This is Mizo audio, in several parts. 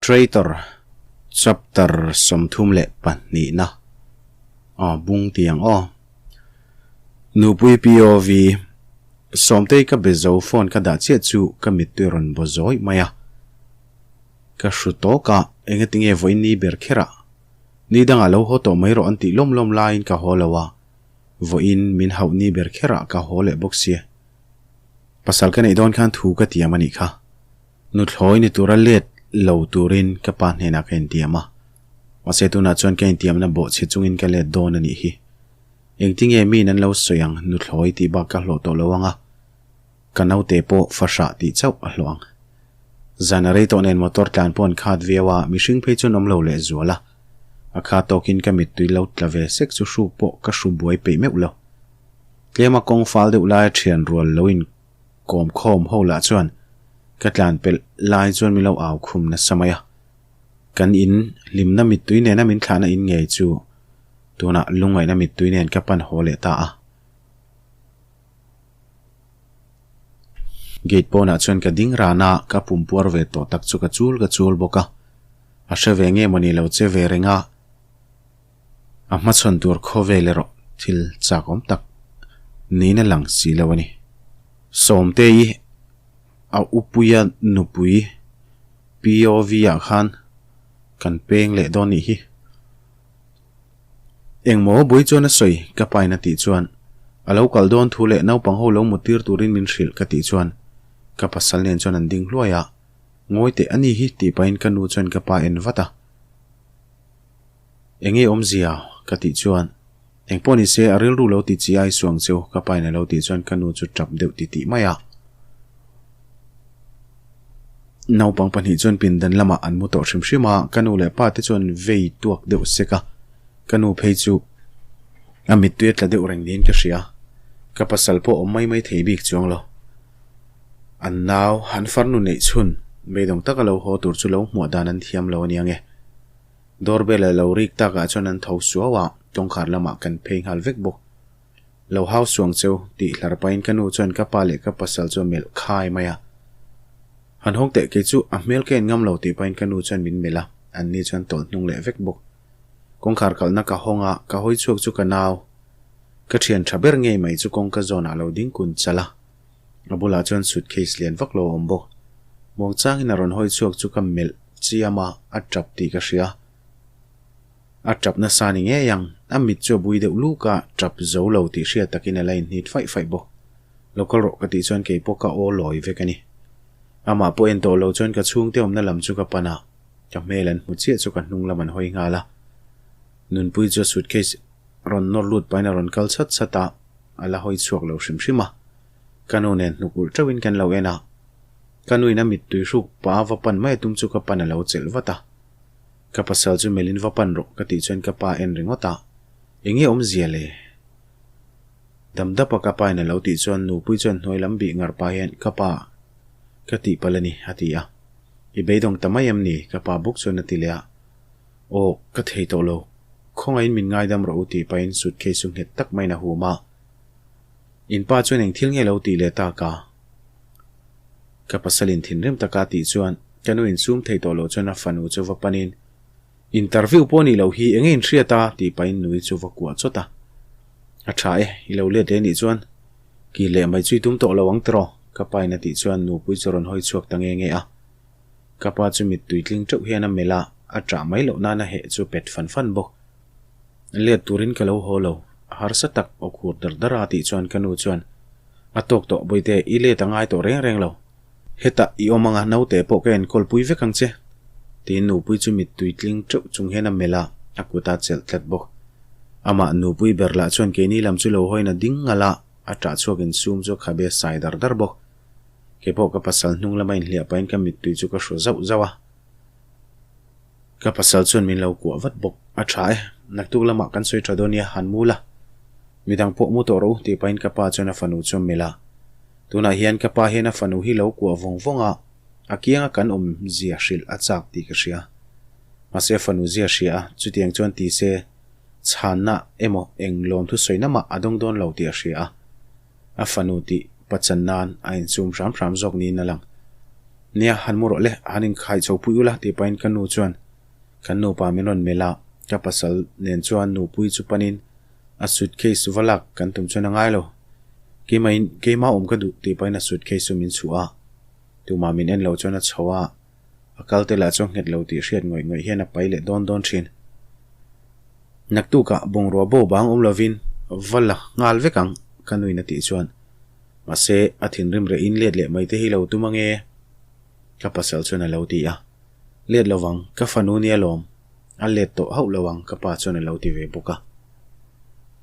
Traitor chapter 32 na aw bung tiang aw. Nupui POV Sawmtei ka be zo phone ka dah chiah chu ka mittui rawn baw zawi mai a. Ka hru tawk a, engatinge vawiin ni ber kher ah ni dangah lo haw tawh mai rawh an tih lawm lawm laiin ka haw lo a, vawiin min hauh ni ber kher ah ka haw leh bawk sia. Pasal ka neih dawn khan thu ka tiam a nih kha. Nuthlawi ni tura let lo turin ka pa hnenah ka intiam a, mahse tunah chuan ka intiamna bawhchhe chungin ka let dawn a nih hi. Engtinge miin an lo sawi ang nuthlawi tih bak ka hlawh tawh lo ang a, ka naute pawh fahrah tih chauh a hlawh ang. Zan a rei tawh nen motor tlan pawh an khat viau a, mihring phei chuan awm lo leh zual a. A kha tawkin ka mittui lo tla ve sek chu hruk pawh ka hru buai peih meuh lo. Tlema kawng fal deuh laia thian rual lo in kawm khawm ho lah chuan ka tlan pelh lai chuan min lo au khum nasa mai a. Kan in hlimna mittui nena min thlahna in ngei chu tunah lungngaihna mittui nen ka pan haw leh ta a. Gate pawnah chuan ka ding ran a, ka pum puar ve tawh tak chu ka chul ka chul bawk a. A hre ve nge mawni lo che ve reng a. A hmachhawn tur khawvel erawh thil chak awm tak niin a lang si lo a ni. Sawmtei a upuia nupui POV ah khan kan peng leh dawn nih hi. Engmaw bui chuan a sawi ka pain a tih chuan a lo kal dawn thu leh naupang ho lo muttir turin min hrilh ka tih chuan ka pasal nen chuan an ding hluai a, ngawi teh a ni hi tih pahin ka nu chuan ka pa en vat a. Enge awmzia? ka tih chuan, Eng pawh ni se, a rilru lo ti chi ai suang cheu, ka pain a lo tih chuan ka nu chu tap deuh ti tih mai a. Naupang pahnih chuan pindan lamah an mu tawh hrim hrim a, ka nu leh pa te chuan vei tuak deuh sek a, ka nu phei chu a mittui a tla deuh reng niin ka hria. Ka pasal pawh awm mai mai thei bik chuang lo. An nau, an farnu neih chhun, beidawng taka lo haw tur chu lo hmuah dan an thiam lo a nia nge. Doorbell a lo rik takah chuan an tho suau a, tawngkhar lamah kan phei nghal vek bawk. Lo hau suang cheu, tih hlar pahin ka nu chuan ka pa leh ka pasal chu a melh khai mai a. Han hawng teh kei chu a hmel ka en ngam lo tih pahin ka nu chuan min melh a, an ni chuan tawlh hnung leh vek bawk. Kawngkhar kalhna ka hawng a, ka hawi chhuak chu ka nau. Ka thian tha ber ngei mai chu kawngka zawnah a lo ding kun chalh a. A bulah chuan suitcase lian vak lo a awm bawk. Muangchangin a rawn hawi chhuak chu ka melh chiam a, a tap tih ka hria. A tap nasa ni ngei ang, a mit chu a bui deuh luk a, tap zo lo tih hriat takin a la inhnit faih faih bawk. Lo kal rawh ka tih chuan kei pawh ka aw lawi vek a ni. Amah pawh en tawh lo chuan ka chhungte awmna lam chu ka pan a, ka hmel an hmu chiah chu ka hnung lam an hawi nghal a. Nunpui chu a suitcase rawn nawr lut pahin a rawn kal chhat chhat a, a la hawi chhuak lo hrim hrim a. Ka nu nen hnuk ulh teuhin kan lo en a, ka nuin a mittui hruk pa va pan mai a tum chu ka pan a lo chelh vat a. Ka pasal chu melhin va pan rawh ka tih chuan ka pa en ringawt a, enge awmzia le? Dam dap a ka pa in a lo tih chuan nupui chuan hnuai lam bih ngar pah hian ka pa ka tih palh a ni a ti a. I beidawng ta mai em ni? Ka pa bawk chuan a ti leh a. Aw, ka thei tawh lo. Khawngaihin min ngaidam rawh u tih pahin suitcase chu nghet tak maiin a hum a. In pa chuan eng thil nge lo tih leh tak a? Ka pasalin thinrim taka tih chuan ka nu insum thei tawh loh chuan a fanu chu va panin, Interview pawh nih loh hi enge in hriat a? tih pahin nui chu va kuah chawt a. A tha e, i lo let leh nih chuan ki leh mai chu i tum tawh lo ang tiraw? Ka pain a tih chuan nupui chu rawn hawi chhuak ta nge nge a. Ka pa chu mittui tling teuh hian a melh a, a ṭah mai loh nana heh chu pet fan fan bawk. Let turin ka lo haw lo, a harsa tak aw khur dar dar a tih chuan ka nu chuan, A tawk tawh Bawihte, i let a ngai tawh reng reng lo. Hetah i awm anga naute pawh ka enkawl pui vek ang che. Tiin nupui chu mittui tling teuh chung hian a melh a, a kut a chelh tlat bawk. Amah nupui ber lah chuan keini lam chu lo hawiin a ding ngalh a, a ṭah chhuak insum chu a khabe sai dar dar bawk. Kei pawh ka pasal hnung lama inhliah pahin ka mittui chu ka hru zauh zauh a. Ka pasal chuan min lo kuah vat bawk. A tha e, naktuk lamah kan sawi tha dawn nia, han mu la. Midang pawh mu tawh rawh u tih pahin ka pa chuan a fanu chu a melh a. Tunah hian ka pa hian a fanu hi lo kuah vawng vawng a, a kianga kan awm zia hrilh a chak tih ka hria. Mahse a fanu zia hria a, chutiang chuan ti se chhanna emaw eng lawmthu sawina mah a dawng dawn lo tih a hria a. A fanu tih pachan nan a insum hram hram zawk niin a lang. Nia, han mu rawh le, han inkhai chho pui ula tih pahin ka nu chuan kan nupa min rawn melh a, ka pasal nen chuan nupui chu panin a suitcase va lak kan tum chuan a ngai lo. Keimahin keimah awm ka duh tih pahin a suitcase chu min chhuah a, tumah min en lo chuan a chho a, a kal te lah chu a nghet lo tih hriat ngawih ngawih hian a pai leh dawn dawn thin. Naktukah bungrua bo bang awm lovin va la nghal vek ang ka nuin a tih chuan Mahse, a thinrim reh in let leh mai te hi lo tum ange? Ka pasal chuan a lo ti a. Let lo vang, ka fanu nia lawm. A let tawh hauh lo ang ka pa chuan a lo ti ve bawk a.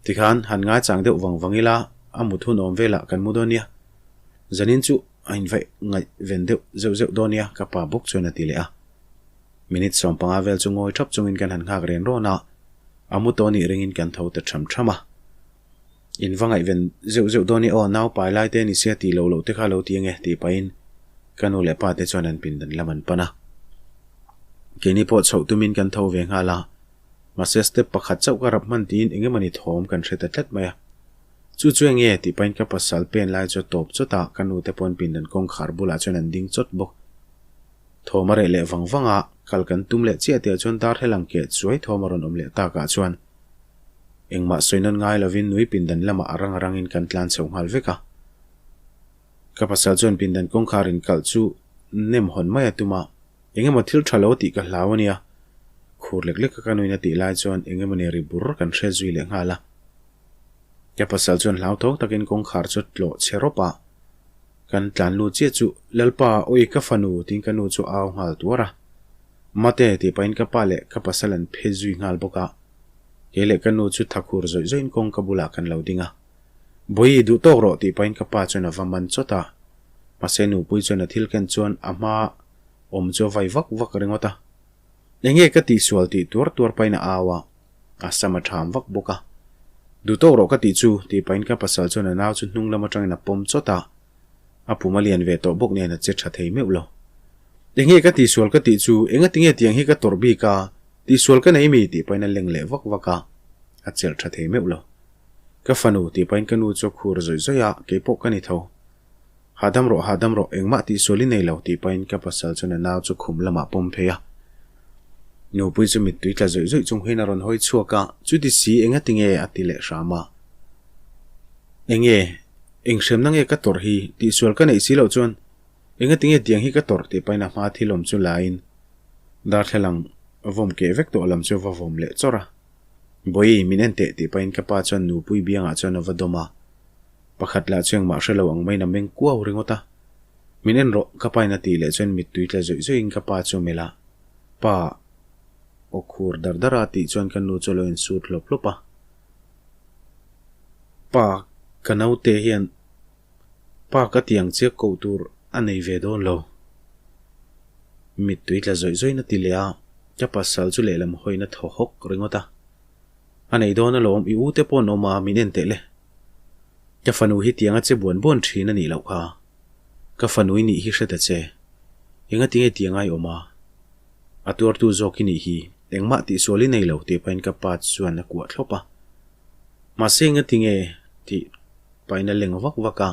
Tikhan, han ngaichang deuh vang vang ila, a mut hun awm velah kan mu dawn nia. Zanin chu a invaih ngaih ven deuh zeuh zeuh dawn nia ka pa bawk chuan a ti leh a. Minute 15 vel chu ngawi thap chungin kan han nghak ren rawn a, a mu tawh nih ringin kan tho ta tham tham a. In va ngaihven zeuh zeuh dawn i aw, nau pai lai te ni sia tih loh loh te kha lo ti ange tih pahin ka nu leh pa te chuan an pindan lam an pan a. Keini pawh chhoh tumin kan tho ve nghal a, mahse step pakhat chauh ka rap hman tiin eng emawni thawm kan hre ta tlat mai a. Chu chu enge tih pahin ka pasal pen lai chu a tawp chawt a, ka nu te pawn pindan kawngkhar bulah chuan an ding chawt bawk. Thawm a reh leh vang vang a, kal kan tum leh chiah tih ah chuan darthlalang keh chuai thawm a rawn awm leh takah chuan Engmah sawi nawn ngai lovin nui pindan lamah a rang a rangin kan tlan chho nghal vek a. Ka pasal chuan pindan kawngkhar inkalh chu nem hawn mai a tum a, eng emaw thil tha lo tih ka hlau a nia. Khur lek lek a ka nuin a tih lai chuan eng emaw ni ri bur kan hre zui leh nghal a. Ka pasal chuan hlauthawng takin kawngkhar chu tlawh chhe rawp a. Kan tlan lut chiah chu, Lalpa, awi ka fanu tiin ka nu chu a au nghal tuar a. Mate tih pahin ka pa leh ka pasal an phe zui nghal bawk a. Kei leh ka nu chu tha khur zawih zawih in kawngka bulah kan lo ding a. Bawihi duh tawk rawh tih pahin ka pa chuan a va man chawt a. Mahse nupui chuan a thil ken chuan a hma awm chu a vai vak vak ringawt a. Enge ka tihsual tih tuar tuar pahin a au a, a sam a tham vak bawk a. Duh tawk rawh ka tih chu tih pahin ka pasal chuan a nau chu hnung lam atangin a pawm chawt a. A pum a lian ve tawh bawk nen a che tha thei meuh lo. Enge ka tihsual ka tih chu enga tinge tiang hi ka tawrh bik a? Tihsual ka nei mi tih pahin a leng leh vak vak a, a chelh tha thei meuh lo. Ka fanu tih pahin ka nu chu a khur zawih zawih a, kei pawh ka ni tho. Hahdam rawh, hahdam rawh, engmah tihsual i nei lo tih pahin ka pasal chuan a nau chu khum lamah pawm phei a. Nupui chu mittui tla zawih zawih chung hian a rawn hawi chhuak a, chuti si enga tinge a ti leh hram a. Enge, eng hremna nge ka tawrh hi, tihsual ka neih si loh chuan enga tinge tiang hi ka tawrh tih pahin a hma thil awm chu laiin Darthlalang vawm keh vek tawh lam chu va vawm leh chawrh a. Bawihi, min en teh tih pahin ka pa chuan nupui biangah chuan a va dawm a. Pakhat lah chu engmah hre lo ang maiin a meng kuau ringawt a. Min en rawh, ka pain a tih leh chuan mittui tla zawih zawihin ka pa chu a melh a. Pa, aw khur dar dar a tih chuan ka nu chu a lo insut hlawp hlawp a. Pa, ka naute hian Pa ka ti ang chiah koh tur a nei ve dawn lo. Mittui tla zawih zawih na ti leh a, ka pasal chu lehlam hawiin a thaw hawk ringawt a. A nei dawn alawm, i u te pawh an awm a, min en teh le. Ka fanu hi tiang a che buan buan thin a nih loh kha. Ka fanu i nih hi hre ta che. Engati nge tiang a i awm a? A tuartu zawk i nih hi, engmah tihsual i nei lo tih pahin ka pa chuan a kuah thlawp a. Mahse engati nge tih pahin a leng vak vak a,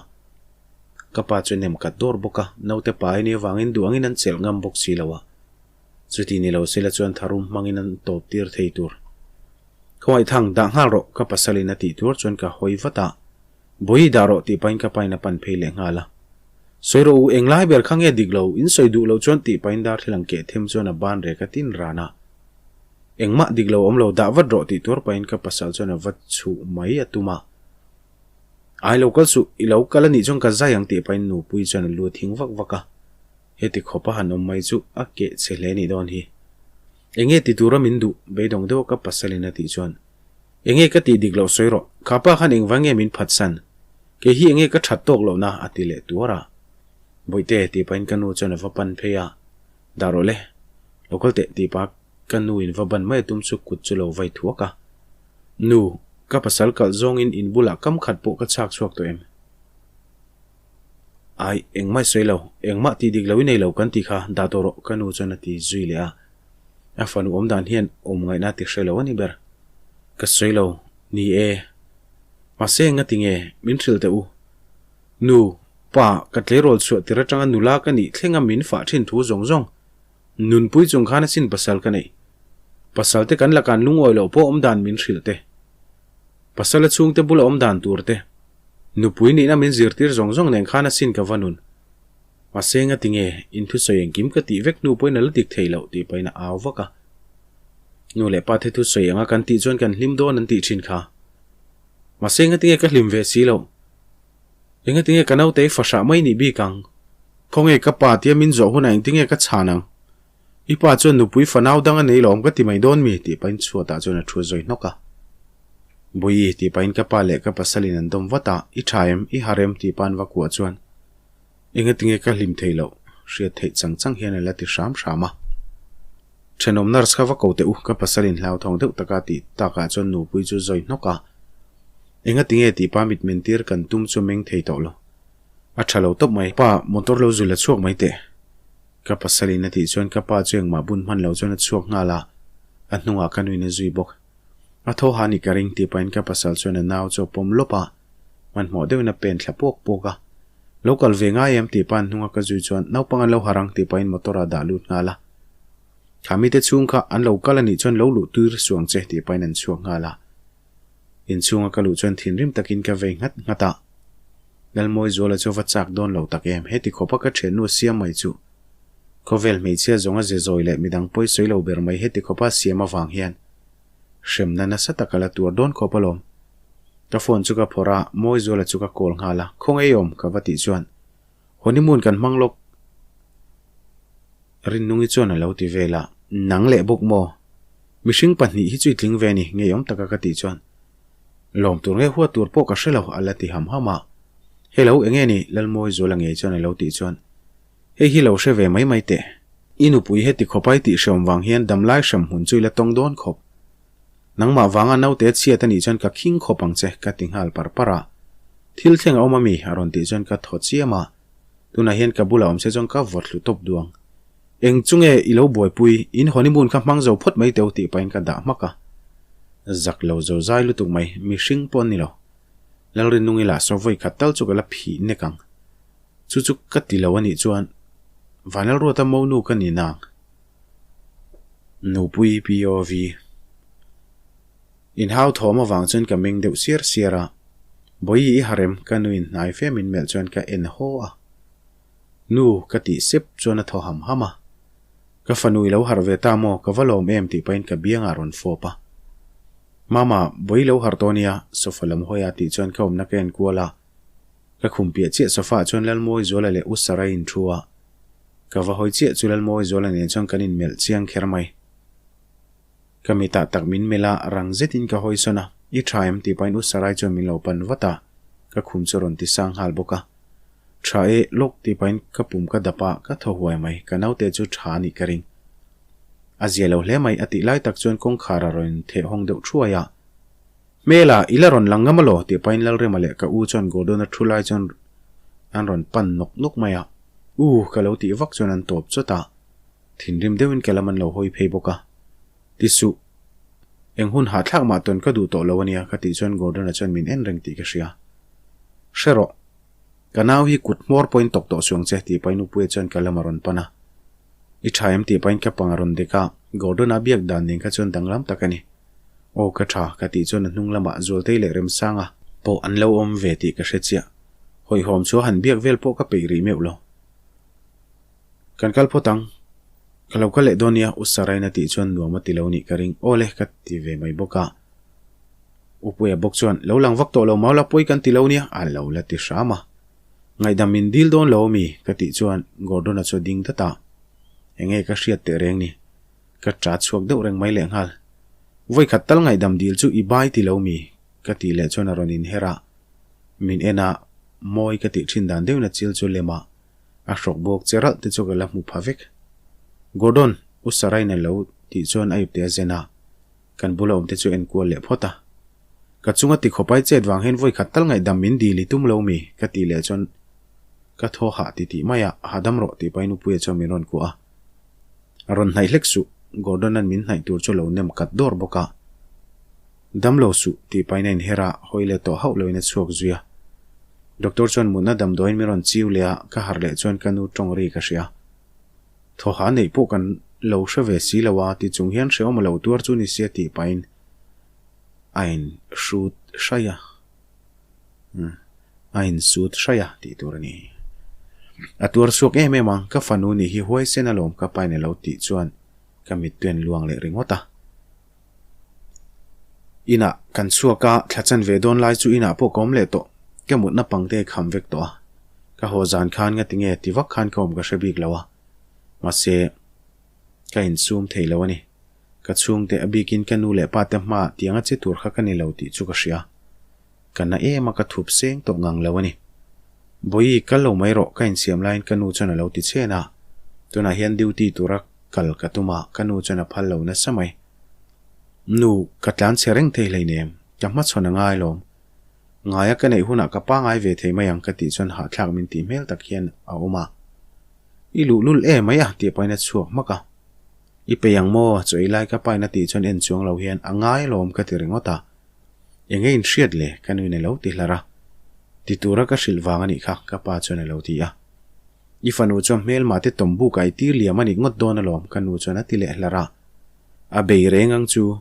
ka pa chu a nem kat dawr bawk a, naute pa i nih avangin duh angin an chelh ngam bawk si lo a, chuti ni lo sela chuan tharum hmangin an tawp tir thei tur. Khawngaih thang, dah nghal rawh, ka pasalin a tih tur chuan ka hawi vat a, Bawihi dah rawh tih pahin ka pain a pan phei leh nghal a. Sawi rawh u, englai ber kha nge dik lo, in sawi duh loh chuan tih pahin darthlalang keh them chuan a ban rek a tin ran a. Engmah dik lo awm lo, dah vat rawh tih tuar pahin ka pasal chuan a va chhuh mai a tum a. Ai lo kal suh, i lo kal a nih chuan ka zai ang tih pahin nupui chuan a lu a thing vak vak a. Heti khawp a han awm mai chu a keh chhe hle nih dawn hi. Enge ti tura min duh, beidawng deuh a ka pasalin a tih chuan, Enge ka tih dik loh sawi rawh, kha pa khan engvang nge min phatsan? Kei hi enge ka that tawk lohna? a ti leh tuar a. Bawihte tih pahin ka nu chuan a va pan phei a, Dah rawh le, lo kal teh tih pah ka nu in va ban mai a tum chu kut chu lo vai thuak a. Nu, ka pasal kalh zawngin in bulah kam khat pawh ka chhak chhuak tawh em? Ai, engmah i sawi lo, engmah tih dik lo i nei lo kan tih kha dah tawh rawh ka nu chuan a ti zui leh a. A fanu awm dan hian awm ngaihna a ti hre lo a ni ber. Ka sawi lo, ni e. Mahse enga ti nge min hrilh teh u? Nu, Pa, ka tleirawl chhuah tir atanga nula ka nih thlenga min fah thin thu zawng zawng nunpui chung khan asin pasal ka neih. Pasal te kan lakah an lungawi loh pawh awm dan min hrilh te. Pasal a chhungte bula awm dan tur te. Nupui nihna min zirtir zawng zawng nen khan asin ka va nun. Mahse ngati nge in thusawi engkim ka tih vek hnu pawhin a la dik thei loh tih pahin a au vak a. Nu leh pa te thusawi anga kan tih chuan kan hlim dawn an tih thin kha. Mahse ngati nge ka hlim ve si loh. Engati nge ka naute i fahrah mai nih bik ang? Khawnge ka pa tia min zawh hunah engti nge ka chhan ang? I pa chuan nupui fanau dang a nei lawm ka ti mai dawn mi? tih pahin chhuatah chuan a thu zawi hnawk a. Bawihi tih pahin ka pa leh ka pasalin an dawm vat a, I tha em? I har em? tih pa'n va kuah chuan engati nge ka hlim thei loh? Hriat theih chang chang hian a la ti hram hram a. Thenawm nurse kha va ko teh u, ka pasalin hlauthawng deuh taka tih takah chuan nupui chu zawi hnawk a. Engati nge tih pa mitmen tir kan tum chu meng thei tawh lo. A tha lo tawp mai. Pa, motor lo zul a chhuak mai teh. Ka pasalin a tih chuan ka pa chu engmah bun hman lo chuan a chhuak nghal a, a hnungah ka nuin a zui bawk. A thaw ha nih ka ring tih pahin ka pasal chuan a nau chu a pawm lawp a, hmanhmawh deuhin a pen thla puak puak a. Lo kal ve ngai em tih pahin hnunga ka zui chuan naupang an lo harh ang tih pahin motor ah dah lut nghal a. Kha mite chhung kha an lo kal a nih chuan lo luh tuir suang che tih pahin an chhuak nghal a. Inchhunga ka luh chuan thinrim takin ka vei nghat nghat a. Lalmawizuala chu va chak dawn lo tak em, heti khawpa ka thiannu a siam mai chu. Khawvel hmeichhia zawnga ze zawi leh midang pawi sawi lo ber mai heti khawpa a siam avang hian hremna nasa taka la tuar dawn khawp alawm. Ka phone chu ka phawrh a, Mawizuala chu ka call nghal a, Khawngaih awm? ka va tih chuan Honeymoon kan hmang lawk. Rinnungi chuan a lo ti vel a, Nang leh bawk maw? Mihring pahnih hi chu i tling ve a ni, ngeiawm taka ka tih chuan lawm tur nge huat tur pawh ka hre lo a la ti ham ham a. Hello, enge ni? Lalmawizuala ngei chuan a lo tih chuan Hei hi lo hre ve mai mai teh. I nupui heti khawp a i tih hreawm vang hian damlai hrem hmun chu i la tawng dawn khawp. Nangmah vanga naute chhiat a nih chuan ka khing khawp ang che, ka ti nghal par par a. Thil thleng a awm a mi? a rawn tih chuan ka thaw chiam a. Tunah hian ka bulah awm se chuan ka vawt hlu tawp duang. Eng chu nge i lo buaipui, in honeymoon kha hmang zo phawt mai teu tih pahin ka dah hmak a. Zak lo zo zai lutuk mai, mihring pawh an ni lo. Lalrinnungi lah saw vawi khat tal chu ka la phih nek ang. Chu chu ka ti lo a nih chuan Vanlalruata monu ka ni nang. Nupui POV. Inhau thawm avang chuan ka meng deuh siar siar a. Bawihi i harem ka nuin hnai fe min melh chuan ka en haw a. Nu ka tih sep chuan a thaw ham ham a. Ka fanu i lo harh ve ta maw ka va lawm em tih pahin ka biangah rawn fawp a. Mama, Bawihi lo harh tawh nia sofa lam hawi a tih chuan ka awmna ka en kual a. Ka khum piah chiah sofa ah chuan Lalmawizuala leh U Sarai in thu a. Ka va hawi chiah chu Lalmawizuala nen chuan kan inmelh chiang kher mai. Ka mitah tak min melh a, rang zetin ka hawi sawn a, I tha em? tih pahin U Sarai chuan min lo pan vat a, ka khum chu a rawn ti sang nghal bawk a. Tha e, lawk tih pahin ka pum ka dap a, ka thaw huai mai, ka naute chu tha a nih ka ring. A zia lo hle mai a tih lai tak chuan kawngkhar a rawn thehhawng deuh thuai a. Hmela, i la rawn lang ngam alaw? tih pahin Lalrema leh ka u chuan Gordon-a thu lai chuan an rawn pan nawk nawk mai a. U, ka lo tih vak chuan an tawp chawt a. Thinrim deuhin ka lam an lo hawi phei bawk a. Ti suh, eng hun hahthlak mah tawn ka duh tawh lo ania ka tih chuan Gordon-a chuan min en reng tih ka hria. Hre rawh, ka nau hi kut hmawr pawhin tawk tawh suang che tih pahin Upuia chuan ka lam a rawn pan a. I tha em tih pahin ka pang a rawn dek a, Gordon-a biak dan nen kha chuan danglam tak a ni. Aw ka tha, ka tih chuan a hnung lamah Zualtei leh Remsanga pawh an lo awm ve tih ka hre chiah. Hawihhawm chu a han biak vel pawh ka peih rih meuh lo. Kan kal phawt ang. Ka lo kal leh dawn nia, U Sarain a tih chuan nuam a ti lo nih ka ring. Aw le, ka ti ve mai bawk a. U Puia bawk chuan, Lo lang vak tawh lo mau la, pawi kan ti lo nia, a lo la ti hram a. Ngaihdam min dil dawn lo ami? ka tih chuan Gordon-a chu a ding dat a. Enge ka hriat teh reng ni? Ka ṭa chhuak deuh reng mai lehnghal. Vawi khat tal ngaihdam dil chu i bai ti lo mi? ka tih leh chuan a rawn inher a. Min en a, mawi ka tih ṭhin dan deuhin a chil chu lem a, a hrawk bawk che ralh te chu ka la hmu pha vek. Gordon, U Sarain a lo tih chuan a ipte a zen a, kan bula awm te chu en kual leh phawt a. Ka chunga ti khawpai chet vang hian vawi khat tal ngaihdam min dil i tum lo mi? ka tih leh chuan ka thaw hah ti tih mai a, hahdam rawh tih pahin Upuia chuan min rawn kuah a. A rawn hnaih hlek suh, Gordon-a'n min hnaih tur chu lo nem kat dawr bawk a. Dam lo suh, tih pahin a inher a, hawi let tawh hauh loin a chhuak zui a. Doctor chuan mutna damdawiin min rawn chiu leh a, ka harh leh chuan ka nu tawng ri ka hria. Thawha neih pawh kan lo hre ve si lo a, ti chung hian hrehawm a lo tuar chu ni sia tih pahin a in hrut hraih a. A in sut hraih a tih tur a ni. A tuar chhuak em em ang, ka fanu nih hi huaisen alawm ka pain a lo tih chuan ka mittui an luang leh ringawt a. Inah kan chhuak a, thla chan ve dawn lai chu inah pawh ka awm leh tawh. Ka mutna pangte kham vek tawh a. Ka haw zan khan nga tinge ti vak khan ka awm ka hre bik lo a. Mahse, ka insum thei lo a ni. Ka chhungte a bikin ka nu leh pa te hmaah tiang a che tur kha ka ni lo tih chu ka hria. Ka na em a ka thup seng tawh ngang lo a ni. Bawihi, kal lo mai rawh, ka insiam laiin ka nu chuan a lo ti chhen a. Tunah hian duty tura kal ka tum a, ka nu chuan a phal lo nasa mai. Nu, ka tlan chhe reng thei hleinem, ka hmachhawn a ngai lawm. Ngaia ka neih hunah ka pangai ve thei mai ang ka tih chuan hahthlak min tih hmel tak hian a awm a. I luhlul e mai a tih pahin a chhuak hmak a. I peih ang maw? Chaw ei lai ka pain a tih chuan en chuang lo hian a ngai lawm ka ti ringawt a. Enge in hriat le? Ka nuin a lo ti hlar a. Ti tura ka hrilh vang a nih kha, ka pa chuan a lo ti a. I fanu chuan hmelma te tawm buk a i tir liam a nih ngawt dawn alawm, ka nu chuan a ti leh hlar a. A bei reng ang chu.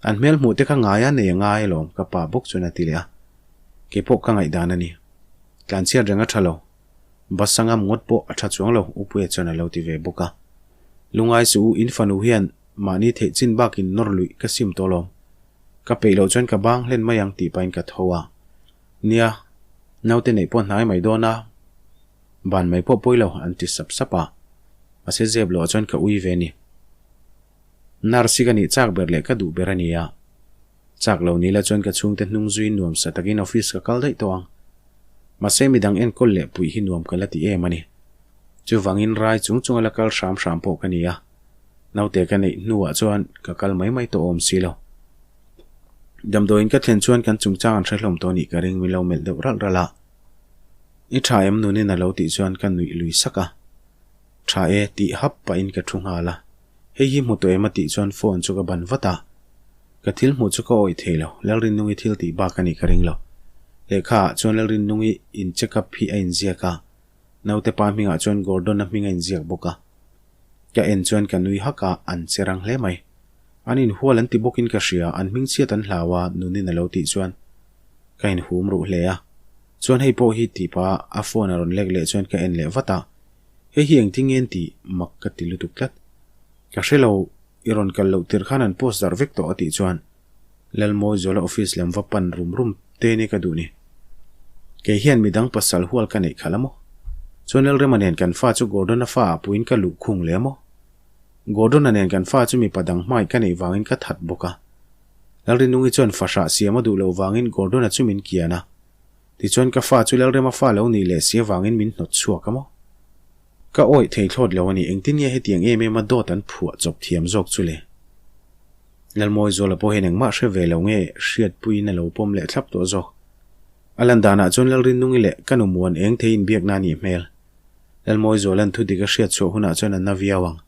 An hmel hmuh te kha ngai a nei a ngai alawm, ka pa bawk chuan a ti leh a. Keipawh ka ngaihdan a ni. Tlanchhiat reng a tha lo. Bus a ngam ngawt pawh a tha chuang lo, Upuia chuan a lo ti ve bawk a. Lungai suh u, in fanu hian mahni theih chin bakin nawr luih ka sim tawh alawm. Ka peih loh chuan ka bang hlen mai ang tih pahin ka tho a. Nia, naute neih pawh hnai mai dawn a, ban mai pawh pawi lo an ti sap sap a. Mahse zep loh ah chuan ka ui ve a ni. Nurse hi ka nih chak ber leh ka duh ber a ni a. Chak lo ni la chuan ka chhungte hnung zuiin nuam sa takin office ka kal daih tawh ang. Mahse midang enkawl leh puih hi nuam ka la ti em a ni. Chuvangin rai chung chunga la kal hram hram pawh ka ni a. Naute ka neih hnuah chuan ka kal mai mai tawh awm si lo. Damdawiin ka thlen chuan kan chungchang an hre hlawm tawh nih ka ring min lo melh deuh ralh ralh a. I tha em nunin a lo tih chuan ka nuih lui sak a. Tha e tih hap pahin ka thu nghal a. Hei hi hmu tawh em a tih chuan phone chu ka ban vat a. Ka thil hmuh chu ka awih thei lo, Lalrinnungi thil tih bak a nih ka ring lo. Lehkha ah chuan Lalrinnungi in check up hi a inziak a, naute pa hmingah chuan Gordon-a hming a inziak bawk a. Ka en chuan ka nui hak a, an che rang hle mai. An inhual an ti bawkin ka hria, an hmingchhiat an hlau a, nunin a lo tih chuan ka inhum ruh hle a. Chuan hei pawh hi tih pah a phone a rawn lek leh chuan ka en leh vat a, hei hi engtin nge an tih mak ka ti lutuk tlat. Ka hre lo, i rawn kal loh tirh khan an post darh vek tawh a tih chuan Lalmawizuala office lam va pan rum rum te ni ka duh ni. Kei hian midang pasal hual ka neih khalh a maw? Chuan Lalrema nen kan fa chu Gordon-a fa ah puiin ka luh khung leh a maw? Gordon-a nen kan fa chu mipa dang hmai ka neih vangin ka that bawk a. Lalrinungi chuan fahrah siam a duh loh vangin Gordon-a chu min kian a. Tichuan ka fa chu Lalrema fa lo nih leh si avangin min hnawt chhuak a maw? Ka awih thei thlawt lo a ni, engtin nge hetiang em em a dawt an phuah chawp thiam zawk chu le? Lalmawizuala pawh hian engmah hre ve lo nge hriatpuiin a lo pawm leh thlap tawh zawk. A lan danah chuan Lalrinnungi leh ka nu muan eng thei inbiakna a nih hmel. Lalmawizuala'n thu dik a hriat chhuah hunah chuan a na viau ang.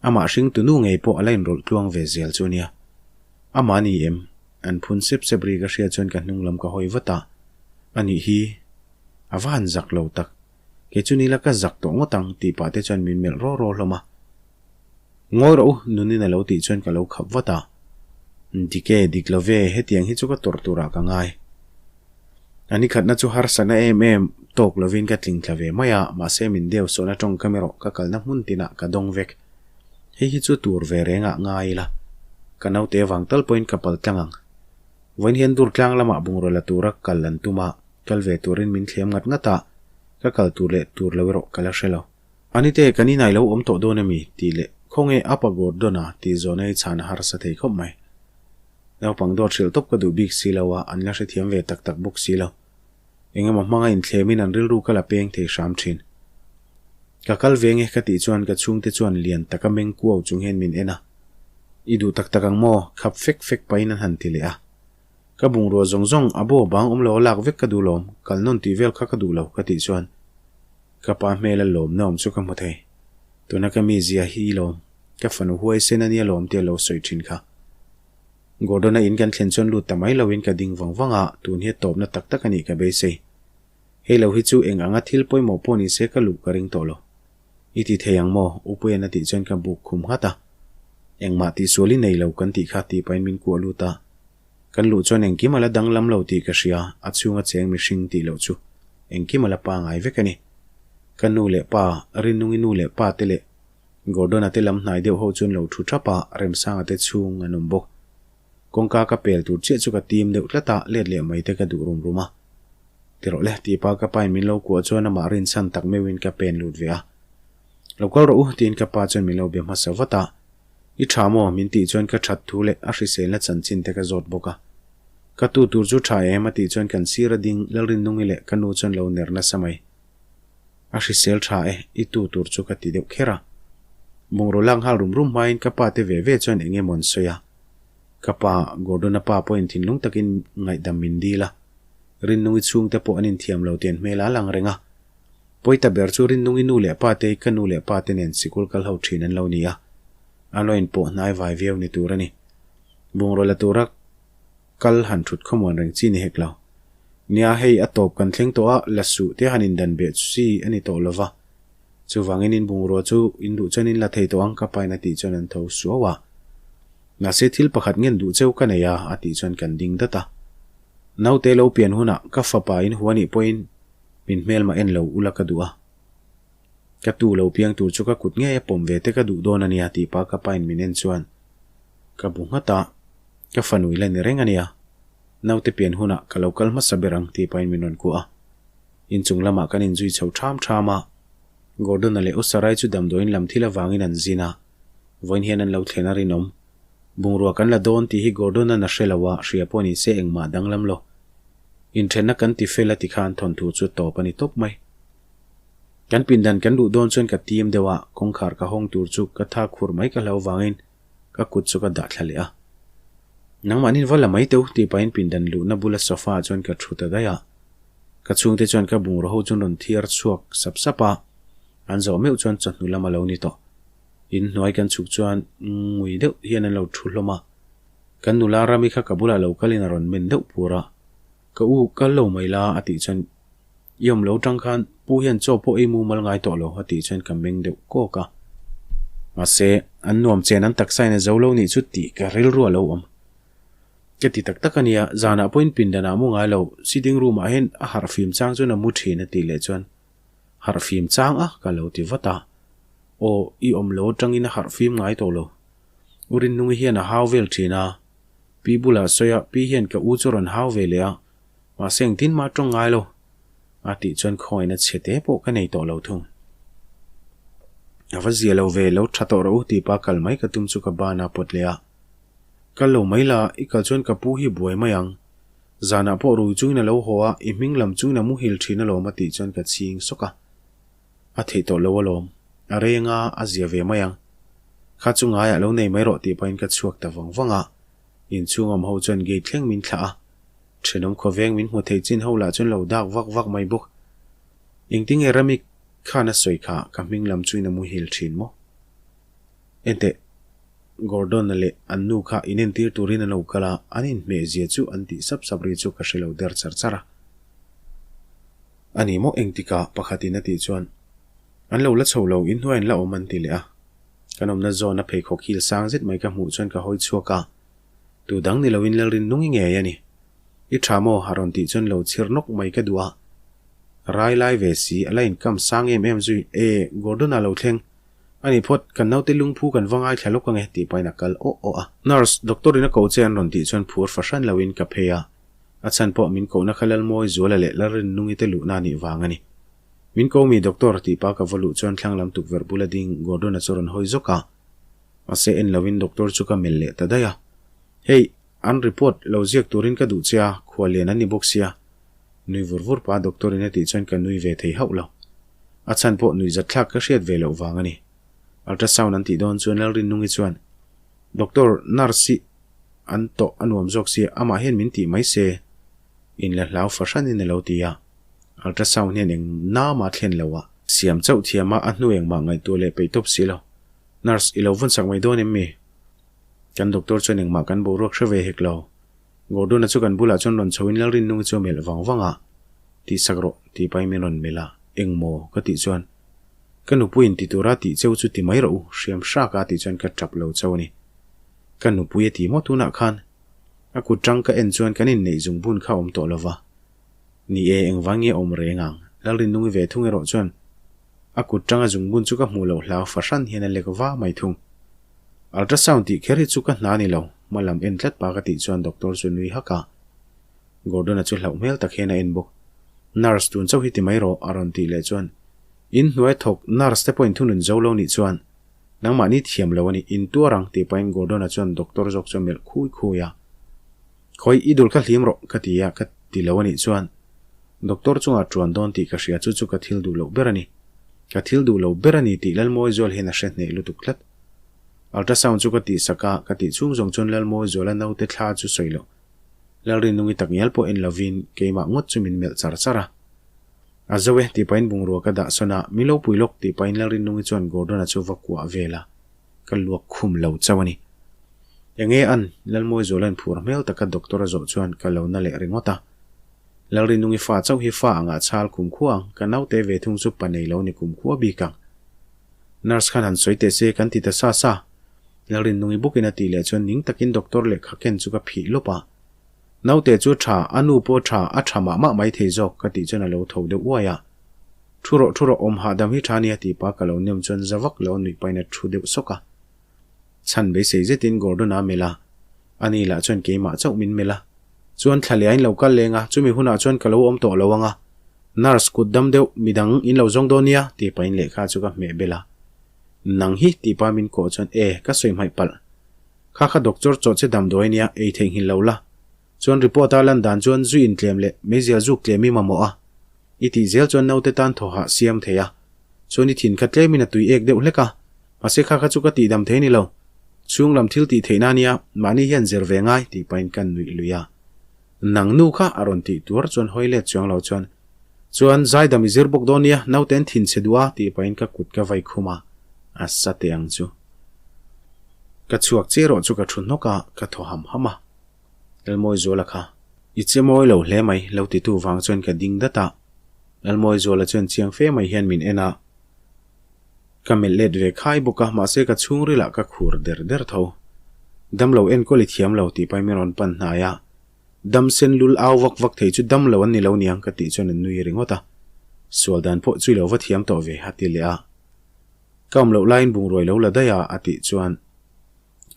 Amah hringtu nu ngei pawh a la inrawlh tluang ve zel chu nia. Amah a ni em? An phun sep sep ri ka hriat chuan ka hnung lam ka hawi vat a. A nih hi. A va han zak lo tak. Kei chu nila ka zak tawh ngawt ang tih pah te chuan min melh raw raw hlawm a. Ngawi rawh u, nunin a lo tih chuan ka lo khap vat a. Dik e, dik lo ve, hetiang hi chu ka tawrh turah ka ngai. A ni khatna chu harsatna em em tawk lovin ka tling thla ve mai a, mahse min deu sawhna tawngkam erawh ka kalna hmun tinah ka dawng vek. Hei hi chu tur ve rengah ngai ila, ka naute avang tal pawhin ka pal tlang ang. Vawiin hian Durtlang lamah bungraw la tura kal an tum a, kal ve turin min thlem ngat ngat a, ka kal tur leh tur lo erawh ka la hre lo. Anite, kan inah i lo awm tawh dawn ami? tih leh Khawnge Apa Gordon-a tih zawhna hi chhan a harsa thei khawp mai. Naupang dawt hrilh tawp ka duh bik si lo a, an la hrethiam ve tak tak bawk si lo. Engemaw hmanga inthlemin an rilru ka la peng thei hram thin. Ka kal ve nge ka tih chuan ka chhungte chuan lian taka meng kuau chung hian min en a. I duh tak tak ang maw? Khap fek fek pahin an han ti leh a. Ka bungrua zawng zawng a bo bang awm lo a lak vek ka duh lawm, kal nawn tih vel kha ka duh lo ka tih chuan ka pa hmel a lawmna awm chu ka hmu thei. Tuna ka mizia hi lawm, ka fanu huaisen a nia lawm tia lo sawi thin kha. Gordon-a in kan thlen chuan lut ta mai loin ka ding vang vang a, tun hi a tawpna tak tak a nih ka beisei. Hei lo hi chu eng anga thil pawimawh pawh ni se ka luh ka ring tawh lo. I ti thei ang maw? Upuian a tih chuan ka buk khum nghat a. Engmah tihsual i nei lo kan tih kha tih pahin min kuah lut a. Kan luh chuan engkim a la danglam lo tih ka hria, a chhunga cheng mihring tih loh chu engkim a la pangai vek a ni. Ka nu leh pa, Rinnungi nu leh pa te leh Gordon-a te lam hnai deuh ho chuan lo thu thap a, Remsanga te chhung an awm bawk. Kawngka ka pel tur chiah chu ka tim deuh tlat a, let leh mai te ka duh rum rum a. Ti rawh le, tih pa ka pain min lo kuah chuan amah rinchhan tak meuhin ka pen lut ve a. Lo kal rawh u, tiin ka pa chuan min lo be hmasa vat a. I tha maw? min tih chuan ka that thu leh a hriselna chanchin te ka zawt bawk a. Ka tu tur chu tha em? a tih chuan kan sir a ding Lalrinnungi leh ka nu chuan lo ner nasa mai. A hrisel tha e, i tu tur chu ka ti deuh kher a. Bungraw lak nghal rum rum hmain ka pa te ve ve chuan eng emaw an sawi a. Ka pa, Gordon-a pa pawhin thinlung takin ngaihdam min dil a. Rinnungi chhungte pawh an inthiam lo tih an hmel a lang reng a. Pawita ber chu Rinnungi nu leh pa te hi ka nu leh pa te nen sikul kal ho thin an lo ni a. An lo inpawh hnai vai viau ni tur a ni. Bungraw la tura kal han thut khawmuan reng chi ni hek lo. Nia hei a tawp kan thleng tawh a, la suh te han indan beh chi a ni tawh lo va. Chuvangin in bungrua chu in duh chuan in la thei tawh ang ka pain a tih chuan an tho suau a. Mahse thil pakhat ngen duh cheu ka nei a, a tih chuan kan ding dat a. Naute lo pian hunah ka fapa in hua nih pawhin min hmelma en lo ula ka duh a. Ka tu lo piang tur chu ka kut ngei a pawm ve te ka duh dawn a nia tih pa ka pain min en chuan ka bu nghat a. Ka fanu i la ni reng a nia. Naute pian hunah ka lo kal hmasa ber ang tih pahin min rawn kuah a. Inchung lamah kan inzui chho ṭham ṭham a. Gordon-a leh Usarai chu damdawiin lam thil avangin an zin a. Vawiin hian an lo thlen a rinawm. Bungrua kan la dawn tih hi Gordon-a'n a hre lo a, hria pawh ni se engmah danglam lo. Inṭhenna kan ti fel a ti khan thawnthu chu tawp a ni tawp mai. Kan pindan kan luh dawn chuan ka tim deuh a, kawngkhar ka hawng tur chu ka tha khur mai ka hlau vangin ka kut chu ka dah thla leh a. Nangmahnin va la mai teuh tih pahin pindan luhna bula sofa ah chuan ka thu ta daih a. Ka chhungte chuan ka bungraw ho chu an rawn thiar chhuak sap sap a, an zawh meuh chuan chawhnu lam a lo ni tawh. In hnuai kan chhuk chuan ngui deuh hian an lo thu hlawm a. Kan nula Rami kha ka bulah lo kalin a rawn men deuh pur a. Ka u kal lo mai la a tih chuan I awm lo tang khan pu hian chaw pawh ei mumal ngai tawh lo a tih chuan ka meng deuh kawk a. Mahse, an nuam chen an taksa in a zo lo nih chu tih ka rilru a lo awm. Ka ti tak tak a nia, zanah pawhin pindanah mu ngai lo, sitting room ah hian a harh fim chang chuan a mu thin a tih leh chuan harh fim chang a ka lo ti vat a. Aw, i awm lo atangin a harh fim ngai tawh lo. U Rinnungi hian a hau vel thin a. Pi bulah sawi a, pi hian ka u chu rawn hau ve leh a. Mahse engtin mah tawng ngai lo. A tih chuan khawngaihna chhe te pawh ka nei tawh lo thung. A va zia lo ve, lo tha tawh rawh u tih pa kal mai ka tum chu ka ban a pawt leh a. Kal lo mai la, i kal chuan ka pu hi buai mai ang. Zanah pawh rui chungin a lo haw a, i hming lam chungin a muhil thin alawm a tih chuan ka chhing sawk a. A theih tawh lo alawm. A reng a, a zia ve mai ang. Kha chu ngaiah lo nei mai rawh tih pahin ka chhuak ta vang vang a. Inchhung awm ho chuan gate thleng min thlah a. Thenawm khawveng min hmu thei chin ho lah chuan lo dak vak vak mai bawk. Engtinge Rami khan a sawi kha ka hming lam chuin a muhil thin maw? Enteh, Gordon-a leh an nu kha inentir turin an lo kal a, an inhmeh zia chu an tih sap sap ri chu ka hre lo der char char a. A ni maw engtikah pakhatin a tih chuan an lo la chho lo, inhnuai an la awm an ti leh a. Kan awmna zawn a pheikhawk hil sang zet mai ka hmuh chuan ka hawi chhuak a. Tu dang ni loin Lalrinnungi ngei a ni. I tha maw? a rawn tih chuan lo chhir nawk mai ka duh a. Rai lai ve si, a la inkam sang em em zui. E, Gordon-a lo thleng. A ni phawt, kan naute lungphu kan va ngaithla lawk ange tih pahin a kal awh awh a. Nurse, doctor in a ko che an rawn tih chuan phur fahran loin ka phei a. A chhan pawh min kohna kha Lalmawi Zuala leh Lalrinnungi te luhna a nih vang a ni. Min ko mi doctor tih pa ka va luh chuan thlang lam tukverh bula ding Gordon-a chu rawn hawi zawk a. Mahse en loin doctor chu ka melh leh ta daih a. Hei, an report lo ziak turin ka duh che a, khual lian an ni bawk sia. Nui vur vur pa doctor in a tih chuan ka nui ve thei hauh lo. A chhan pawh nui zat thlak ka hriat ve loh vang a ni. Ultrasound an tih dawn chuan Lalrinnungi chuan, Doctor, nurse hi an tawh a nuam zawk sia, amah hian min tih mai se. In la hlau fahranin a lo ti a. Ultrasound hian eng nama thlen lo a. Siam chauh thiam a, a hnu engmah ngaihtuah leh peih tawp si lo. Nurse, i lo vawn sak mai dawn em mi? Kan doctor chuan engmah kan boruak hre ve hek lo. Gordon-a chu kan bulah chuan rawn chhoin Lalrinnungi chu a melh vang vang a. Tihsak rawh, tih pahin min rawn melh a, Eng maw? ka tih chuan, Ka nupuiin ti tura tih cheu chu ti mai rawh u, hriam hrak a tih chuan ka tap lo chauh a ni. Ka nupui a ti maw tunah khan? A kut tang ka en chuan kan inneih zungbun kha a awm tawh lo va. Ni e, engvang nge a awm reng ang? Lalrinnungi ve thung erawh chuan a kut tanga zungbun chu ka hmuh loh hlau fahran hian a lek va mai thung. Ultrasound tih kher hi chu ka hna ni lo, hma lam en tlat pa ka tih chuan doctor chu nui hak a. Gordon-a chu hlauh hmel tak hian a en bawk. Nurse tun chauh hi ti mai rawh, a rawn tih leh chuan in hnuai thawk nurse te pawhin thunun zo lo nih chuan nangmahni thiam lo a ni, in tuar ang tih pahin Gordon-a chuan doctor zawk chu a melh khui khui a. Khawi, i dul kha hlim rawh, ka ti a, ka ti lo a nih chuan doctor chungah ṭuan dawn tih ka hria chu chu ka thil duh loh ber a ni. Ka thil duh lo ber a ni tih Lalmawizual hian a hre hneh lutuk tlat. Ultrasound chu ka tihsak a, ka tih chhung zawng chuan Lalmawizuala naute thla chu sawi loh. Lalrinnungi tak ngial pawh en lovin keimah ngawt chu min melh char char a. A zo e, tih pahin bungrua ka dah sawn a, min lo pui lawk tih pahin Lalrinnungi chuan Gordon-a chu va kuah vel a, ka luak khum lo chauh a ni. Enge an, Lalmawizuala'n phur hmel taka doctor a zawh chuan ka lo na leh ringawt a. Lalrinnungi fa chauh hi fa angah chhal kumkhua ang, ka naute ve thung chu pa nei lo ni kumkhua bik ang. Nurse khan han sawi teh se kan ti ta sa sa. Lalrinnungi bawkin a tih leh chuan ning takin doctor lehkha ken chu ka phih lawp a. Naute chu tha, a nu pawh tha, a tha mah mah mai thei zawk ka tih chuan a lo tho deuh uai a. Thu rawh, thu rawh, awm hahdam hi tha nia tih pa ka lo nem chuan za vak lo nuih pahin a thu deuh sawk a. Chhan beisei zetin Gordon-a a melh a, ani lah chuan keimah chauh min melh a. Chuan thla leh a in lo kal leng a, chumi hunah chuan ka lo awm tawh lo ang a. Nurse kut dam deuh, midang in lo zawng dawn nia tih pahin lehkha chu ka hmeh bel a. Nang hi tih pa min kawh chuan e, ka sawi hmaih palh. Kha kha doctor chawh che damdawi ania, ei theihnghilh lo la. Chuan report a lan dan chuan zu intlem leh meizial zuk tlem i mamawh a. I tih zel chuan naute tan thawhah siam thei a. Chuan i thin kha tlemin a tui ek deuh hlek a. Mahse kha kha chu ka tihdam thei ni lo. Chhung lam thil tih theihna ania, mahni hian zir ve ngai tih pahin ka nuih lui a. Nang nu kha a rawn tih tuar chuan hawi let chuang lo chuan, Chuan zaidam i zir bawk dawn nia, naute an thin chhe duh a tih pahin ka kut ka vai khum a, a sa teh ang chu. Ka chhuak che erawh chu ka thu hnawk a, ka thaw ham ham a. Lalmawizuala kha, I che mawi lo hle mai, lo titu vang chuan ka ding dat a. Lalmawizuala chuan chiang fe mai hian min en a. Ka melh let ve khai bawk a, mahse ka chhungrilah ka khur der der tho. Damlo enkawl i thiam lo tih pahin min rawn pan hnai a. Dam sen lul au vak vak thei chu damlo an ni lo niang ka tih chuan an nui ringawt a. Sual dan pawh chu i lo va thiam tawh ve a ti leh a. Ka awm loh laiin bungrua i lo la daih a a tih chuan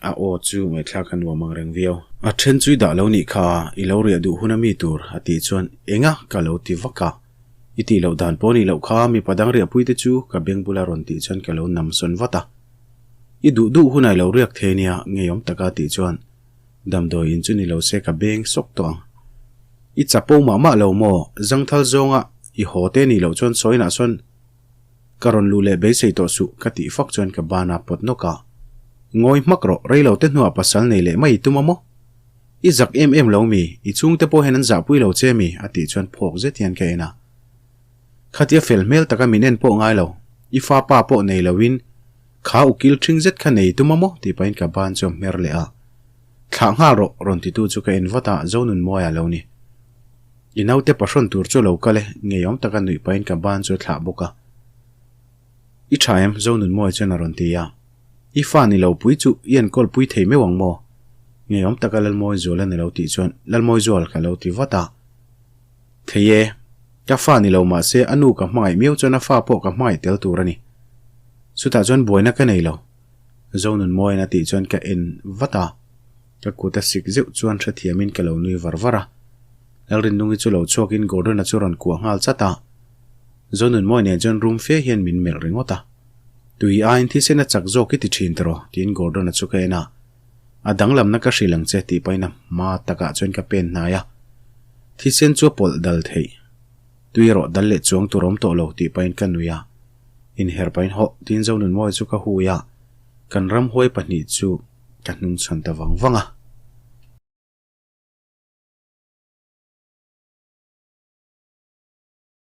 a aw chu ngaihthlak a nuam ang reng viau. A then chu i dah lo nih kha, i lo riah duh hun a mi tur a tih chuan enga ka lo ti vak a. I tih loh dan pawh nih loh kha mipa dang riahpui te chu ka beng bula rawn tih chuan ka lo nam sawn vat a. I duh duh hunah i lo riak thei nia ngeiawm taka tih chuan Damdawi in chu ni lo se ka beng sawk tawh ang. I chapo mah mah lo maw? Zangthal zawnga i haw te nih loh chuan sawinah sawn ka rawn luh leh beisei tawh suh ka tih fak chuan ka ban a pawt nawk a. Ngawi hmak rawh, rei lo te hnuah pasal nei leh mai i tum a maw? I zak em em lo mi? I chhungte pawh hian an zahpui lo che mi? a tih chuan phawk zet hian ka en a. Khatia fel hmel taka min en pawh ngai lo, i fa pa pawh nei loin kha ukil ṭhing zet kha nei tum a maw? tih pahin ka ban chu a hmer leh a. Thlah nghal rawh, rawn titu chu ka en vat a, Zonunmawia lo ni. I naute pahrawn tur chu lo kal e, ngeiawm taka nuih pahin ka ban chu a thlah bawk a. I ṭha em? Zonunmawia chuan a rawn ti a. I fa ni lo pui chu i enkawl pui thei meuh ang maw? Ngeiawm taka Lalmawizual a ni lo tih chuan Lalmawizual ka lo ti vat a. Thei e, ka fa ni lo mahse a nu ka hmangaih miau chuan a fa pawh ka hmangaih tel tur a ni. Chutah chuan buaina ka nei lo. Zonunmawiin a tih chuan ka en vat a, ka kut a sik zeuh chuan hrethiamin ka lo nui var var a. Lalrinnungi chu lo chhuakin Gordon-a chu rawn kuah nghal chat a. Zonunmawi nen chuan rum fe hian min melh ringawt a. Tui aiin thisen a chak zawk i ti thin tawh rawh, tiin Gordon-a chu ka en a. A danglamna ka hrilh ang che tih pahin a hma takah chuan ka pen hnai a. Thisen chu a pawlh dal theih. Tui erawh dal leh chuang tur awm tawh lo tih pahin ka nui a. Inher pahin hawh tiin Zonunmawi chu ka hui a, kan ramhuai pahnih chu ka hnungchhawn ta vang vang a.